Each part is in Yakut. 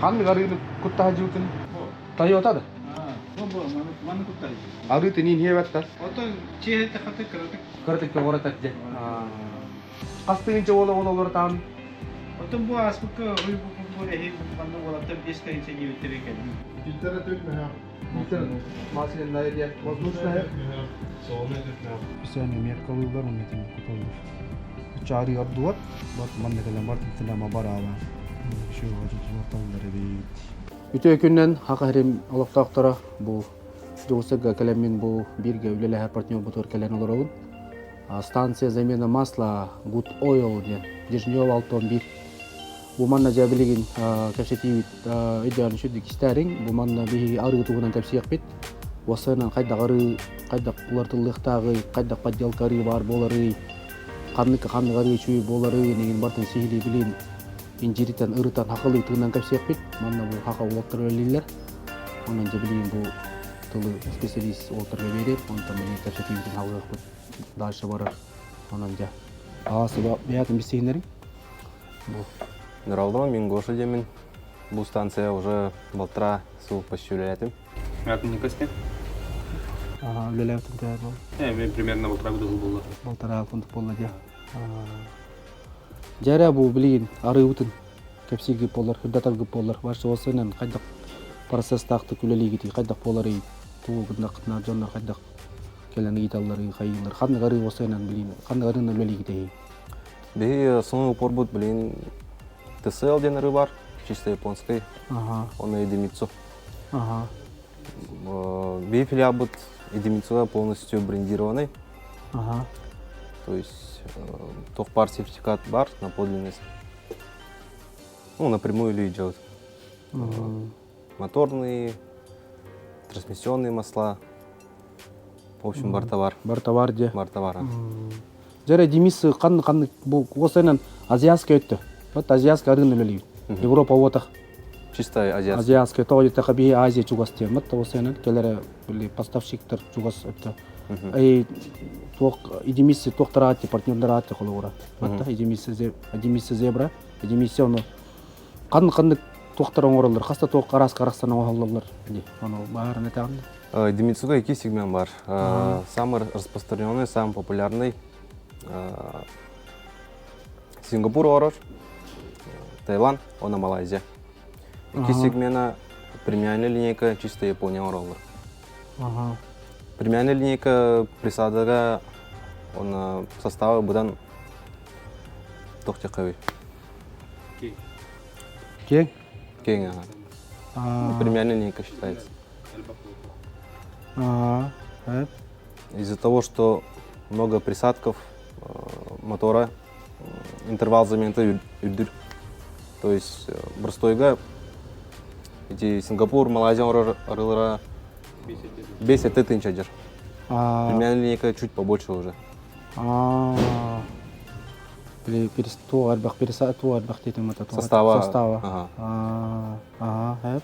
Ханнык арыыны куттаһа дьыбытын? Тойота да? Маны куттаһа Арыы тиниин хиэбэттэр. Отон чиэһэ хаты кыратык. Кыратык көҕүрэтэр дьэ. Хас тыһыынча уола уола олорутаан? Отон бу ааспыкка ый бу эһи манна уолаттар 5 тыһыынча диэбиттэрэ кэлин. Фильтр төрт мөһөөх. Фильтр масляная диye. Воздушная. Специальный меркалыылар уонна итинник куталлар. Чаарыы ордугар бар манна кэлэн бар тилама бараала. Таллар эбит. Үтүө күннэн Хаха сирин олохтоохторо бу Дьокуускайга кэлэммин бу бииргэ үлэлэһэр партнербутугар кэлэн олоробун. Станция замена масла Good Oil диэн Дежнева 61. Бу манна дьэ билигин кэпсэтиибит өйдөөн үчүгдүк истээриҥ. Бу манна биһиги арыы туһунан кэпсиэхпит. Уоссайынан хайдах арыы, хайдах уларытыллыахтааҕый, хайдах подделка арыы баар буоларый, ханнык ханнык арыы үчүгэй буоларый, инигин барытын сиһилии билин инжириттэн ырытан хахылыы тыынан кэпсиэхпит. Манна бу хаха уолаттар үлэлииллэр. Онон дьэ билигин бу тылы специалист уолаттарга биэриэм, онтон билигин кэпсэтиибитин халыахпыт. Дальше барар. Онон дьэ аҕа бэйэтин билсиһиннэриҥ. Бу. Нуралдова мин Гоша диэмин. Бу станция уже балтараа сыл почти үлэлээтим. Атын костя? Ага, үлэлээбитим төһө буолла? Мен примерно полтора года буолла. Полтора курдук буолла дии. Дьэ эрэ бу билигин арыыбытын кэпсииргит буоллар, үрдэтэргит буоллар, ваш суолсунан хайдах процесстаахтык үлэлиигитий, хайдах буоларый, тугу гыннаххытына дьоннор хайдах кэлэн ыйыталларый, хайыыллар, ханнык арыы уосайынан билигин, ханнык арыынан үлэлиигитэй? Биһи основной упорбут билигин ТСЛ диэн арыы бар, чисто японский, Ага. он Эдемицу. Ага. Биһи филиалбыт Эдемицуга полностью брендированный. Ага. То есть туох баар сертификат бар на подлинность. Ну, напрямую или идет. Моторные, трансмиссионные масла. В общем, бар товар. Бар товар дии. Бар товар. Дьэ Демис ханнык ханнык бу уосайынан азиатскай өттө. Вот азиатскай арыын үлэлиир. Европа уотах. Чисто азиатскай. Азиатскай тоҕо диэтэххэ биһи Азия чугас диэн. Вот уосайынан кэлэрэ били поставщиктар чугас өттө. Эй туох Эдемисси туохтараати партнердараати холобура. Вот Эдемисси Эдемисси зебра, Эдемисси ону ханнык ханнык туохтар оҥороллор, хаста туох араас харахсан оҥоһоллоллор дии. Ону баарын этэҕин. Демицуга икки сегмент бар. Самый распространенный, самый популярный Сингапур оҥорор, Таиланд, уонна Малайзия. Икки сегмена премиальная линейка чисто Япония оҥороллор. Премиальная линейка присадага он составы быдан туох диэххэ Киэҥ? Киэҥ, ага. Премиальная линейка считается. Из-за того, что много присадков мотора, интервал замены үрдүр. То есть простойга эти Сингапур, Малайзия арыылара 5 тысяч дьэр. Премиальная линейка чуть побольше уже. Туох элбэх туох элбэх диэтим Состава. Состава. Ага.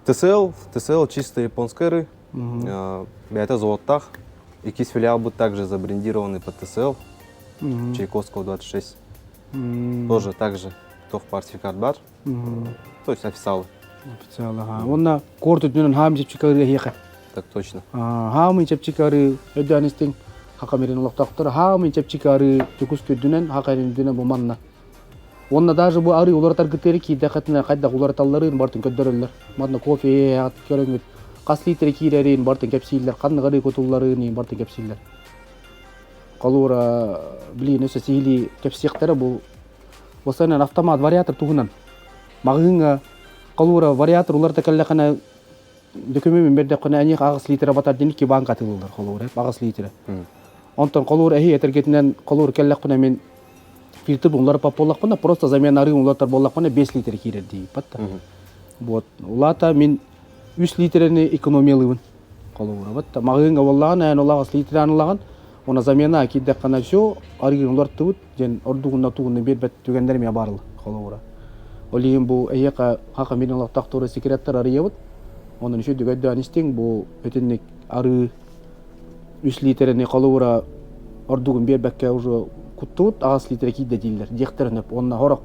ТСЛ, ТСЛ чисто японской ры. Это заводтах. Иккис филиал будет также забрендированный под ТСЛ. Чайковского 26. Тоже также туох сертификат бар. То есть официалы. Официал, ага. Уонна куорат үрдүнэн хаамый чэпчэки арыы эһиэхэ. Так точно. Хаамый чэпчэки арыы өйдөөн истиҥ Хака мирин олохтоохтор хаамый чэпчэки арыы Дьокуускай үрдүнэн Хака үрдүнэн бу манна. Уонна даже бу арыы уларытаргытыгар киирдэххитинэ хайдах уларыталларын барытын көрдөрөллөр. Манна кофе көрөҥҥүт хас литр киирэрин барытын кэпсииллэр, ханнык арыы кутулларын барытын кэпсииллэр. Холуура билигин өссө сиһилии кэпсиэхтэрэ бу Осанан автомат вариатор туһунан маҕаһыыҥҥа холуура вариатор уларыта кэллэххинэ дөкүмүмүн бердэххинэ эниэх аҕыс литра батар диэн икки банка атыылыыллар холуура аҕыс литра. Онтон холуур эһи этэргитинэн холуур кэллэхпинэ мин фильтр уларыппат буоллахпына просто замена арыы уларытар буоллахпына 5 литр киирэр дииппат да. Вот улаата мин 3 литрени экономиялыыбын холобура вот маҕаһыыҥҥа буоллаҕына эн ол аҕыс литраны ылаҕын уонна замена киирдэххинэ все арыгын уларыттыбыт диэн ордугунна тугунна биэрбэт түгэннэр эмиэ баарыл холобура ол иһин бу эһиэхэ хака мин олохтоохтору секреттар арыйабыт онон үчүгэй өйдөөн истиҥ бу итинник арыы үс лиитэрэни холобура ордугун биэрбэккэ уже куттубут аҕыс лиитэрэ киирдэ дииллэр диэхтэрин сөп уонна сорох.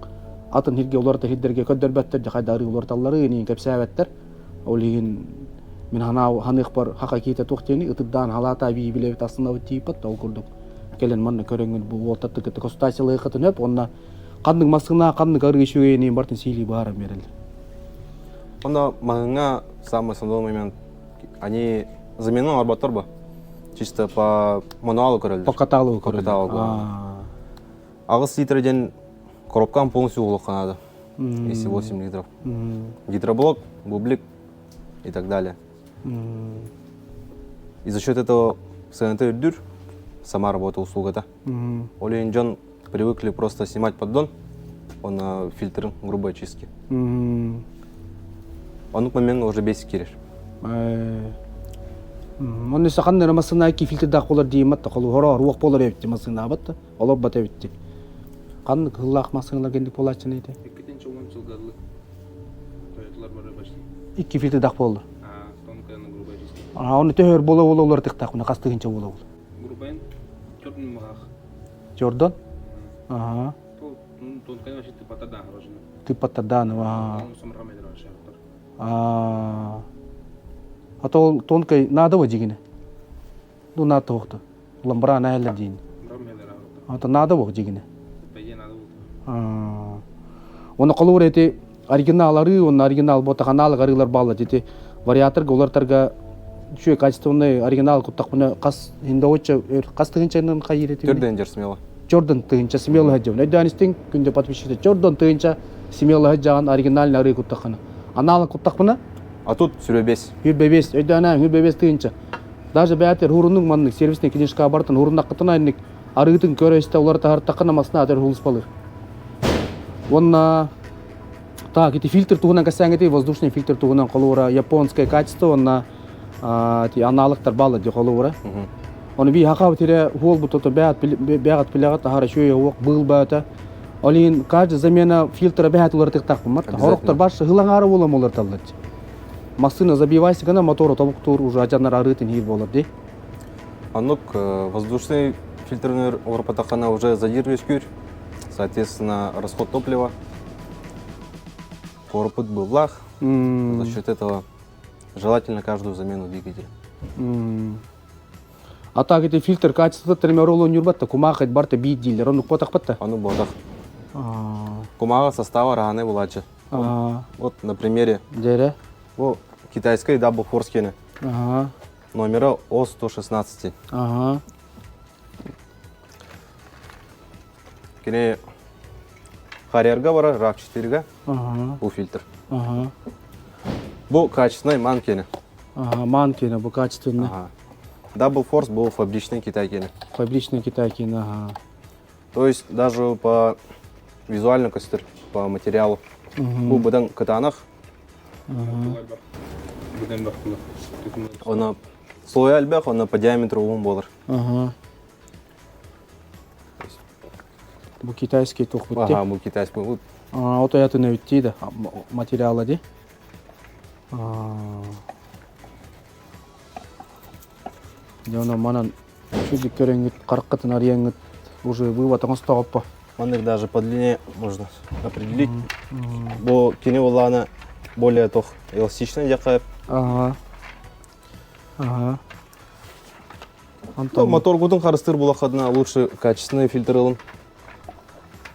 Атын сиргэ уларыта сирдэргэ көрдөрбөттөр, дьэ хайда арыы уларыталлары иниин кэпсээбэттэр. Ол иһин мин ханаа ханыахпар хака киитэ туох диэни ытырдаан халаата бии билэбит астынабыт тиийбэт ол курдук кэлэн манна көрөҥҥүт бу уолтаттык кытта консультациялыаххытын өп уонна ханнык массыына ханнык арыы үчүгэйин бартын сиилии бааран биэрэллэр. Онно маһыҥҥа самый основной момент они замену оҥорботтор бо чисто по мануалу көрөллөр. По каталогу По каталогу. 8 литр диэн коробкам полностью угулуохха надо. Если 8 литров. Гидроблок, бублик и так далее. И за счет этого сыаната үрдүр, сама работа услугата. Ол иһин дьон привыкли просто снимать поддон, он фильтр грубой очистки. Оннук момент уже бесик киирэр. Онно саханнара массыына ки фильтрдаах болар диимат холу хороор уох болар эбитти массыынаабат олорбот эбитти. Ханнык хыллаах массыыналар кэнник буолааччыны ити? Иккитинчи уон сылга Тойоталар бары почти. Икки фильтрдаах буолла. А, тонкая на грубой чистке. А, оны төһөр бола бола олар тыктаах мына хас тыһынча бола бол. Грубайын төрт махах. Jordan? Ага. Тонкая вообще тыпата да хорошая. Тыпата да, ну ага. А. А то тонкой надо во дигине. Ну надо тоқты. Ламбра на әлі дейін. А то надо во дигине. Оны қолуыр эти оригинал ары, он оригинал бота аналог арылар бала дети вариатор олартарга үчүгэй качественный оригинал куттахпына хас хиндооча хас тыһынчанан хайыр этим Төрден смело. Jordan тыһынча смело хаджабын. Өйдөөн истиҥ күндү подписчиктар Jordan тыһынча смело хаджаҕан оригинальный арыы куттаххына. Аналог куттахпына А тут сүрөбес. Хүрбэбес, өйдөөнө хүрбэбес тыһынча. Даже бээтэр хурунуҥ маннык сервисный книжка бартын хуруннаххытына инник арыытын көрө истэ улар таһартаххына масна атыр хулуспалыр. Уонна так, ити фильтр туһунан кэсээҥити воздушный фильтр туһунан холуура японское качество уонна ти аналогтар баалар ди холуура. Оны би хакабы тире хуол бутото бэат бэат пилягат ахара шөйө уок быыл баата. Олин каждый замена фильтра бэат улар тыктакпын Хорохтор баш хылаңары болом олар таллар. Массына забивайся гана мотору тобуктуур уже ажанар арытын хир болар ди. Оннук воздушный фильтрнер орпатахана уже задир үскүр. Соответственно, расход топлива. Корпут был лах. За счет этого желательно каждую замену двигателя. А так эти фильтр качество тремеролу нюрбатта кумахать барта бит дилер, он потах патта. Ону ботах. Кумага состава раны булачы. Вот на примере. Дере. Бу китайской Double Force кені. Номера О116. Кини Харьерга барар, RAV4-га. Бу фильтр. Бу качественный ман кені. Ага, ман кені, бу качественный. Ага. Double Force был фабричный Китай кені. Фабричный Китай кені, ага. То есть даже по визуально көстөр, по материалу. Бу быдан кытаанах. Она слой альбэх, она по диаметру уһун буолар. Ага. Бу китайский туох бутти. Ага, бу китайский. Вот. А, ото ятын өйтти да материала ди. Дьоно манан чүдүк көрөҥҥүт хараххытын арыйаҥҥыт уже вывод оҥостоҕоппо. Маннык даже по длине можно определить. Бу кини улаана более тох эластичный диэхэ. Ага. Ага. Антон мотор гутун харыстыр булахадына лучше качественный фильтр ылын.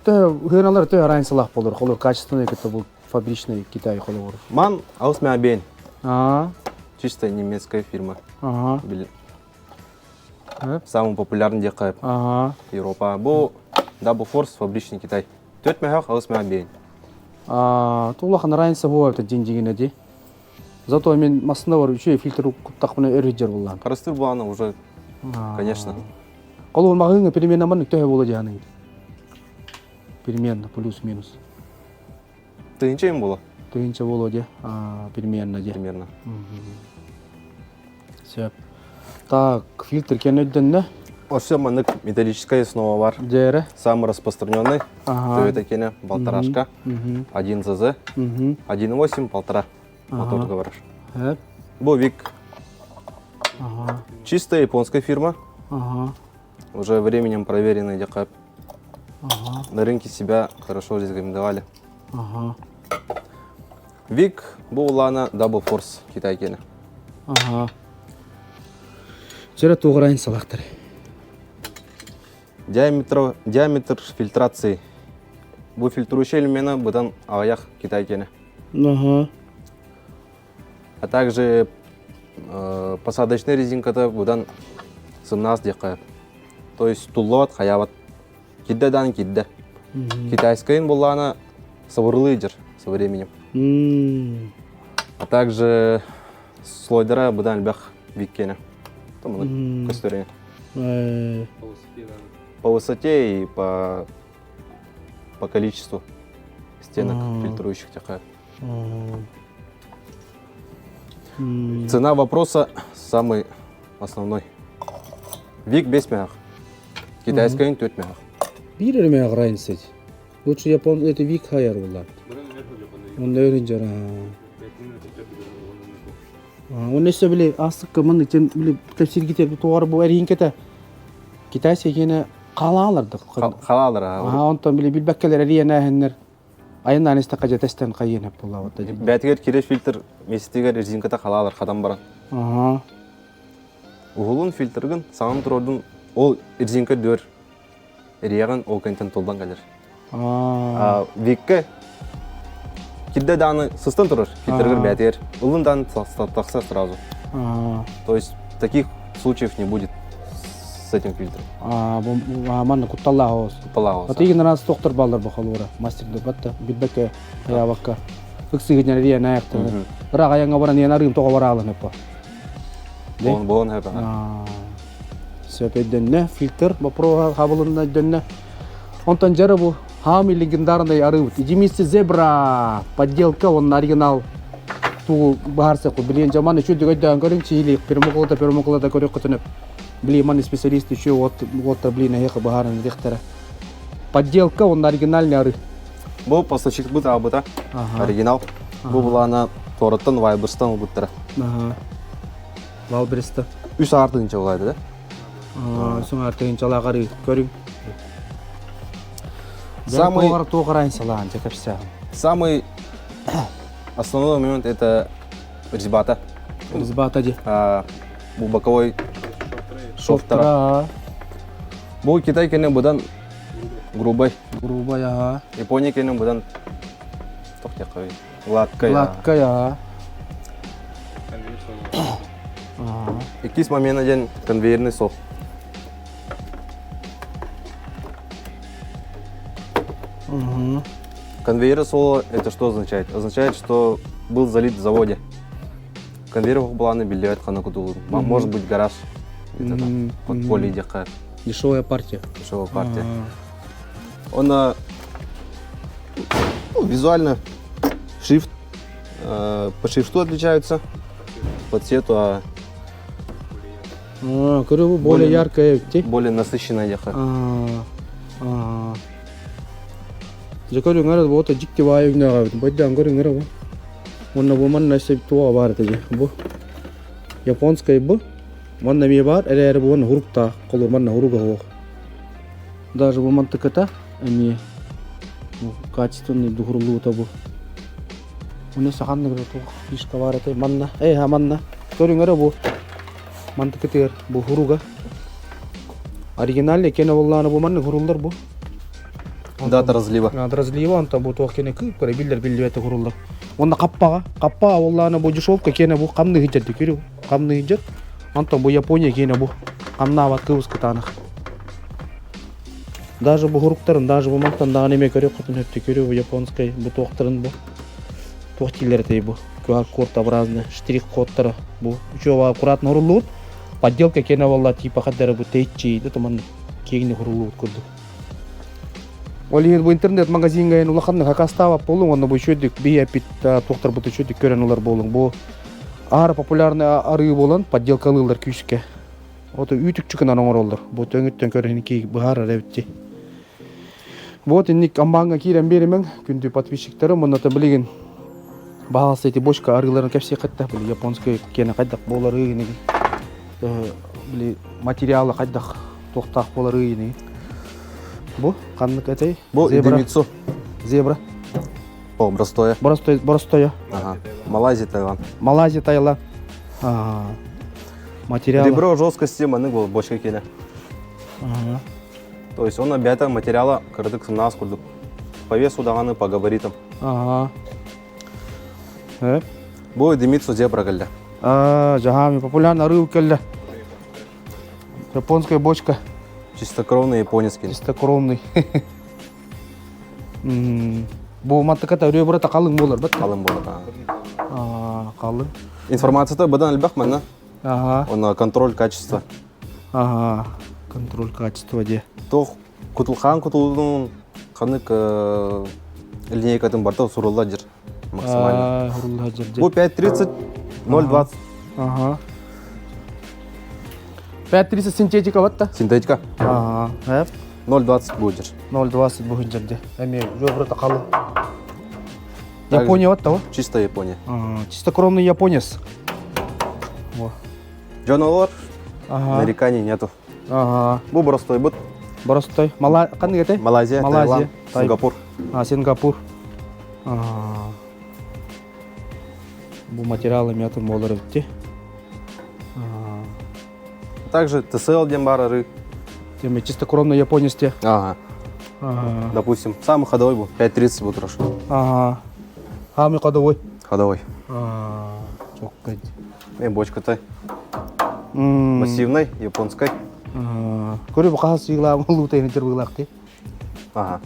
Тө хыналар тө разницалаах болор. Холор качественный это был фабричный Китай холор. Ман аус мябень. А. Чисто немецкая фирма. Ага. Самый популярный диэхэ. Ага. Европа. Бу Double Force фабричный Китай. Төрт мехах аус мябень. А, тулахан разница бу это день дегене ди. Зато мен массында бар үчү фильтр куттакпына өрү жер буллан. Харыстыр булана уже, конечно. Колун магыңы перемена ман төһө боло жаны. Примерно плюс-минус. Тыһынча им было? Тыһынча боло де, а, примерно де. Примерно. Сөп. Так, фильтр кенөддөннө. Ошо маннык металлическая основа бар. Дьэрэ. Самый распространенный. Ага. Toyota кене полторашка. 1 ЗЗ. 1.8, полтора. Мотор говоришь. Хэп. Бу Вик. Ага. Чистая японская фирма. Ага. Уже временем проверенный декап. Ага. На рынке себя хорошо рекомендовали. Ага. Вик бу улаана Double Force Китай киэнэ. Ага. Чөрө тугурайын салахтар. Диаметр, диаметр фильтрации. Бу фильтрующий элемена быдан аҕыйах Китай киэнэ. Ага. А также э, посадочная резинката быдан сымнаас диэххэ. То есть туллабат, хаябат. Кирдэ даан кирдэ. Китайскайын буллаана сабырлыы дьэр со временем. А также слойдара быдан элбэх виккене. Көстөрүҥэ. По высоте и по по количеству стенок фильтрующих тяха. Цена вопроса самый основной. Вик 5 мягах. Китайская 4 мягах. Биир эрэ мягах разница. Лучше Япон это Вик хайар булар. Онда өрүнжер. Он өссө били астыкка мын итен били тепсиргите туар бу эринкете китайский кене қалаларды. Халалар. Аха, онтон били билбеккелер эрiyенәһеннер. Айыннан исте кажа тестен кайын хеп була вот. Бәтигер кире фильтр местигер резинката халалар хадам баран. Ага. Уһулун фильтргын саҥан турордун ол резинка дөр эрийэҕин ол кэнтэн тулдан кэлэр. А. Викке кирде дааны сыстан турар фильтргыр бээтигэр ылын дааны тахсар сразу. То есть таких случаев не будет с этим фильтром. А, бу манна кутталлаах Кутталлаах. Аты игноранс доктор баллар бу холура. Мастер батта билбекке хаябакка. Ыксыгын эрия наякты. Ыраах айаҥҥа баран иэн арыым тоҕо бараалын эппо. Буон буон хэпэ. Сөп өйдөннө, фильтр боппуруоһа хабылынна өйдөннө. Онтон дьара бу хаамый легендарный арыыбыт. Единицы зебра подделка он оригинал туу баһарсык билиэн жаман үчү өйдөөн көрүҥ чиили пермоколота пермоколота көрүөххүтүнэ били ман специалист үчү вот вот блин эһиэхэ баһаран диэхтэрэ. Подделка он оригинальный ары. Бу поставщик быт аабыта оригинал. Бу булаана туораттан Вайберстан ылбыттара. Валбреста. Үс аартыгынча булайды да? Үс аартыгынчалаах арыы көрүҥ. Самый туох салаан кэпсээн. Самый основной момент это резьбата. Резьбата ди. Бу боковой шовтара. Бу Китай кенен будан грубай. Грубай, ага. Япония кенен будан тохтякай. Гладкая. Гладкая, ага. Иккис момент один конвейерный сох. Угу. Конвейер соло это что означает? Означает, что был залит в заводе. Конвейер планы билет ханакуту. Может быть гараж. Где-то там под поле дека. Дешевая партия. Дешевая партия. Он ну, визуально шрифт по шрифту отличаются, по цвету, а А, көрө более яркая более насыщенная деха. Дьэ көрүҥ эрэ бу дьикти баайы өҥнөөҕөбүт. Бойдаан көрүҥ эрэ бу. Уонна бу манна өссө туоҕа баар этэ дии. Бу японскай бу. Манна эмиэ баар, эрээри бу уонна хуруктаах. Холур манна хуруга суох. Даже бу мантыката эмиэ бу качественный духуруллуута бу. Уонна саханнык эрэ туох фишка баар этэй манна. Э, манна. Көрүҥ эрэ бу мантыкытыгар бу хуруга. Оригинальный кene буоллаана бу маннык хуруллар бу. Дата разлива. Дата разлива, онтон бу туох кene кыып көрө биллер биллибэт хуруллар. Онна каппаҕа, каппаҕа буоллаана бу дешевка кene бу хамны сылдьар күрү хамны сылдьар. Онтон бу Япония кene бу хамнаабат кыбыс кытаанах. Даже бу хуруктарын, даже бу мантан даҕаны эмиэ көрүөххүтүн өттү көрү бу японскай бу туохтарын бу туох дииллэр этэй бу QR-код-образный штрих-кодтара бу үчүгэй аккуратно уруллубут. Подделка кene буолла типа хаддара бу тэйчи да туман киэҥник уруллубут курдук. Ол иһин бу интернет-магазиҥҥа эн улаханнык хакастаабат буолуҥ, онно бу үчүгэйдик биһи эппит туохтарбыт үчүгэйдик көрөн ылар буолуҥ. Бу аһара популярный арыы буолан подделкалыыллар күүскэ. Ото үүтүкчү гынан оҥороллор. Бу өҥүттэн көрөн ки быһаарар эбит дии. Вот инник амбааҥҥа киирэн биэримэҥ, күндү подписчиктарым, онно билигин баһаалыста ити бочка арыыларын кэпсиэххиттэ, били японскай киэнэ хайдах буоларый инигин, били материала хайдах туохтаах буоларый инигин. Бу ханнык этэй? Бу Зебра. Idemitsu. Зебра. О, простое. Простой, простое. Ага. Малайзия, Таиланд. Малайзия, Таиланд. Ага. Материал. Ребро жесткости маннык бол бочка келе. Ага. То есть он обята материала кырдык сымнаас курдук. По весу даҕаны, по габаритам. Ага. Э? Бу Демитсу зебра кэллэ. А, жахами популярный арыы кэллэ. Японская бочка. Чистокровный японецкий. Чистокровный. Бу мантыката ребрата қалың болар, бат? Қалың болар. А, қалың. Информацията бадан элбэх манна. Ага. Он контроль качества. Ага. Контроль качества де. Тох кутулхан кутулдун ханнык линейкатын барта сурулла жир максимально. Сурулла жир. Бу 5.30 0.20. Ага. 5.30 синтетика батта? Синтетика. Ага. 0.20 будет. 0.20 будет жерде. Эми жобрата калы. Япония батта го? Чисто Япония. Чистокровный японец. Во. Дьон олор, нареканий нету. Ага. Бу простой бут. Простой. Мала кандай эте? Малайзия, Малайзия, Таиланд, Сингапур. А, Сингапур. Бу материалы мятым болар битти. Также ТСЛ диэн баар арыы. Теме чистокровный японец те. Ага. Ага. Допустим, самый ходовой был 5.30 будет хорошо. Ага. Самый ходовой. Ходовой. Чоккай. И бочка-то массивной, японской. Көрү бу хас сыйла лутайны жырбылакты. Ага.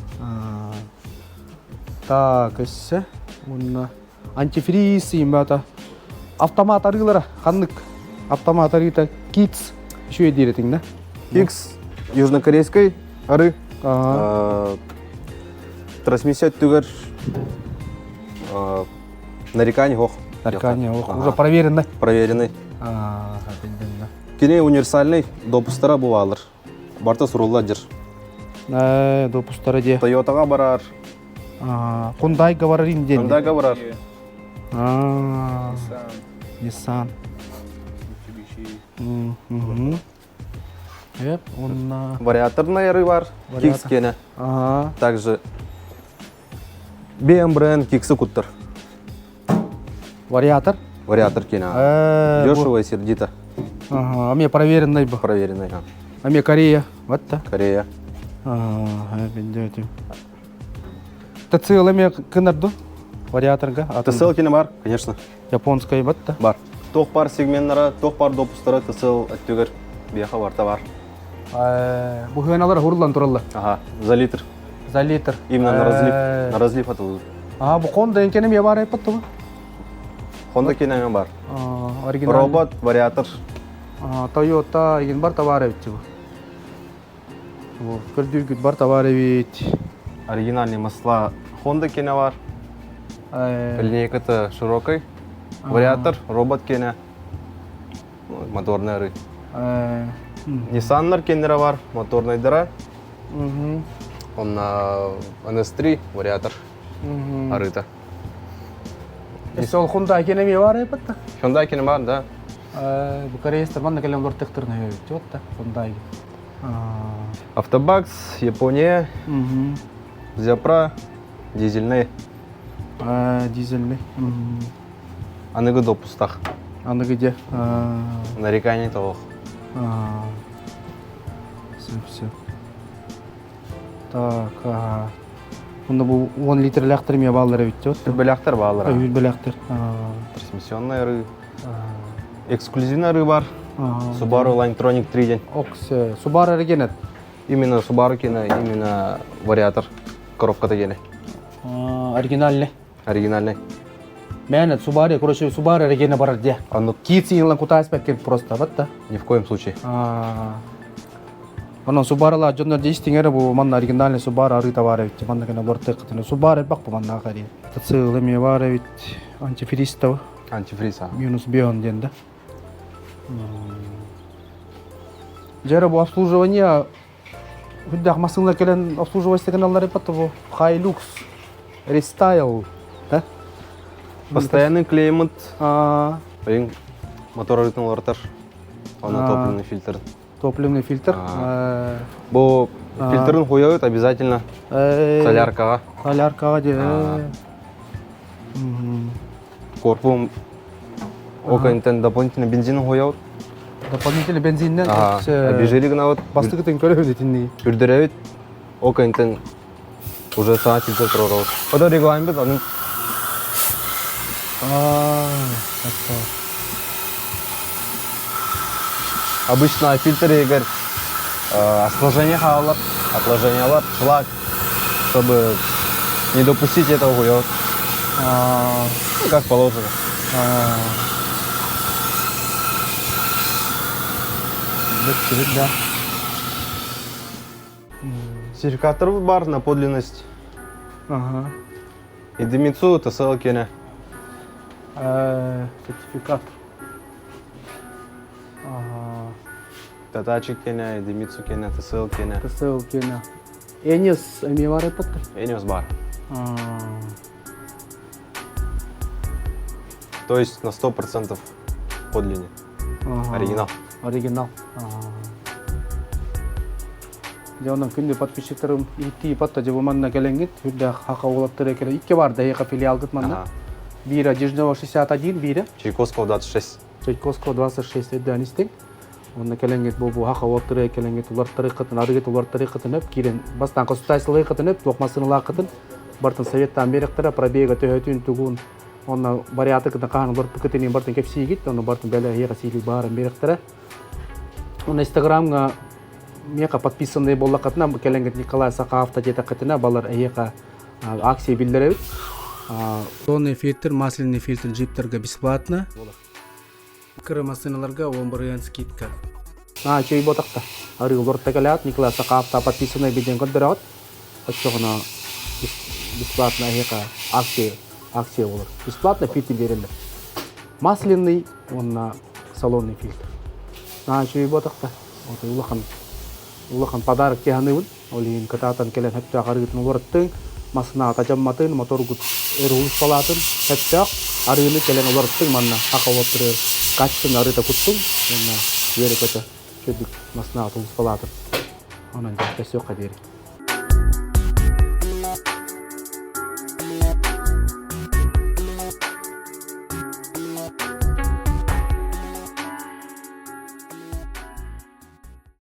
Так, өссө уонна антифриз имата автомат арыылара ханнык автомат арыыта Китс үчүгэй диир этиҥ да? Kicks южнокорейской ары. Трансмиссия өттүгэр нареканий ох. Нареканий ох. Уже проверенный. Проверенный. Кини универсальный допустара бу Барта сурулла дир. Допустара де. Тойотаға барар. Хундайга барар инден. Хундайга барар. Nissan. Nissan. Эп, онна... Вариаторный бар, Kicks кене. Также BM бренд Kicks куттар. Вариатор? Вариатор кене. Дешево и сердито. Ага, а мне проверенный был. Проверенный, а. А мне Корея. Вот так. Корея. Ага, ТЦЛ эме кынарду? Вариаторга? ТСЛ кене бар, конечно. Японская батта? Бар. Туох бар сегменнара, туох бар допустара ТСЛ өттүгэр биэхэ барта бар. Бу хыаналар хуруллан тураллар. Ага, за литр. За литр. Именно на разлив, на разлив атылыр. А, бу Honda энкене ме бар айпат тугу? Honda кене бар. Оригинал. Робот, вариатор. Toyota еген бар товар эбит бу. Көрдүргүт бар товар эбит. Оригинальные масла Honda кене бар. Линейка-то широкой. Вариатор, робот кене. Моторный ары. Nissan'lar кеннері бар, моторный дыра. Он на NS3 вариатор арыта. Сол Hyundai кене ме бар эпатта? Hyundai кене бар, да. Бу корейстер манна келем лор тыктырны өйөт, Hyundai. Автобакс, Япония, Зяпра, дизельный. Дизельный. Аныгы допустах. Аныгы де. Нареканий того. Все, все. Так, ага. Мында бу 10 литрлэхтер ме баллар эбит вот. Бэлэхтер баалар. Бэлэхтер. Трансмиссионный ары. Эксклюзивный ары бар. Subaru Linetronic 3 день. Окс, Subaru эргенет. Именно Subaru кене, именно вариатор. Коробката кене. Оригинальный. Оригинальный. Мээнэ Subaru, короче, Subaru эргене барар де. Аннык. Киц илан кутаспеккен просто, вот да. Ни в коем случае. Онон Subaru-ла дьоннор дьистиҥ эрэ бу манна оригинальный Subaru арыы товар эбит. Манна кэнэ олортуоххутуна Subaru элбэх бу манна хари. Тацыыл эмиэ баар эбит антифриз Антифриз, а. Минус бион диэн да. Дьэ эрэ бу обслуживание үрдээх массыыналар кэлэн обслуживать гыналлар эбит бу Hilux Restyle да? Постоянный клеймот. А, Мотор арыытын уларытар. Оны топливный фильтр. Топливный фильтр. Бу фильтрын хуйабыт обязательно соляркаҕа. Соляркаҕа дии. Корпуһум ол кэнниттэн дополнительно бензин уһуйабыт. Дополнительно бензиннен Обезжирили гынабыт. Бастыкытын көрөбүт итинни. Үрдөрөбүт. Ол кэнниттэн уже саҥа фильтр туруорабыт. Ода регламент аны Обычно фильтр егер осложнение хаалар, отложениялар, шлак, чтобы не допустить этого хуёт. Ну, как положено. Да. Сертификаттар бар на подлинность. Ага. Идемицу ТСЛ кене. Сертификат. Ага. Татачик кене, Идемицу кене, ТСЛ кене. ТСЛ кене. Энес эме бар эппеттер. Энес бар. То есть на 100% подлинник. Оригинал. Оригинал. Дьэ онон күндү подписчиктарым ииттии батта дьэ бу манна кэлэҥҥит үрдээх хаха уолаттара кэлэ икки бар да эһиэхэ филиалгыт манна. Биирэ Дежнева 61, биирэ Чайковского 26. Чайковского 26 өйдөөн истиҥ. Онно кэлэҥҥит бу бу хаха уолаттара кэлэҥҥит улартарыаххытын, арыгыт улартарыаххытын өп киирэн бастаан консультациялыаххытын өп туох массыыналааххытын бартын советтаан биэрэхтэрэ пробега төһөтүн тугун онно вариатыкытын хаһан уларпыккытын бартын кэпсиигит онно бартын бэлэ эһиэхэ сиилик баарын биэрэхтэрэ. Онно инстаграмҥа миэхэ подписанный буоллаххытына кэлэҥҥит Николай Сахаавта диэтэххитинэ балар эһиэхэ акция биллэрэбит. Тонный фильтр, масляный фильтр джиптерга бесплатно. Кыра массыыналарга 10% скидка. Аа, чөй ботахта. Арыы олорто кэлээт Николай Сахаавта подписанный биден көрдөрөҕүт. Оччоҕуна бесплатно эһиэхэ акция акция болар. Бесплатно фильтр береллер. Масляный уонна салонный фильтр. Аа, чөй ботахта. Ото улахан улахан подарок тиһаныыбын. Ол иһин кытаатан кэлэн сөптөөх арыытын уларыттыҥ, массыынаҕа дьамматын, моторгут өр улуспалаатын сөптөөх арыыны кэлэн уларыттыҥ манна хаха олоттурар качественный арыыта куттуҥ уонна үөрэ-көтө чөдүк массыынаҕа улуспалаатын. Онон дьэ, өссө диэри.